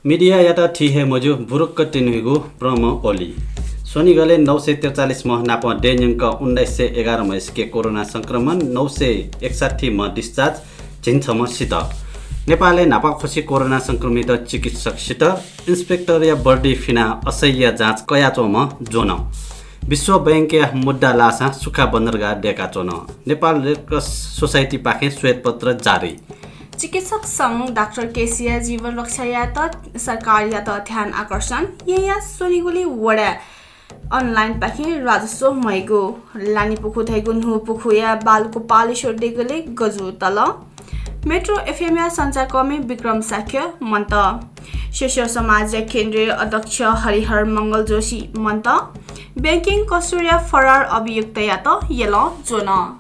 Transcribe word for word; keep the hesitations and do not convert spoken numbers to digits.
मिडियायात थी हे मज्यू बुरुक्क तिन्हुइगु ब्रह्म ओली। स्वनिगलय् नौ सय त्रिचालिस म्ह नाप देय् न्यंक उन्नाइस सय एघार म्हय्‌सिके कोरोना संक्रमण, नौ सय एकसट्ठी म्ह discharge, झिंछम्ह सित। नेपालय् न्हापांखुसी कोरोना संक्रमित चिकित्सक सित। इन्स्पेक्टरया वर्दी फिनाः असह्य जाँच कयाच्वंम्ह ज्वन। विश्व बैंकया मुद्दा लाःसां सुख्खा बन्दरगाह दय्‌काच्वन। नेपाल रेड क्रस सोसाइटीपाखें श्वेतपत्र जारी। चिकित्सक संघ डाक्टर केसीया जीवन रक्षा यायेत सरकारयात ध्यान आकर्षण। येँया स्वनिगुली वडाय् online पाखें राजस्व मयेगु। लानिपुखु धइगु न्हू पुखुया बालुको पालेश्वर देगलय् गजु तल। मेट्रो एफएमया सञ्चारकर्मी विक्रम शाक्य मन्त। शिष्य समाजया केन्द्रीय अध्यक्ष हरिहर मंगल जोशी मन्त। बैंकिङ कसुरया फरार अभियुक्तयात यलं ज्वन।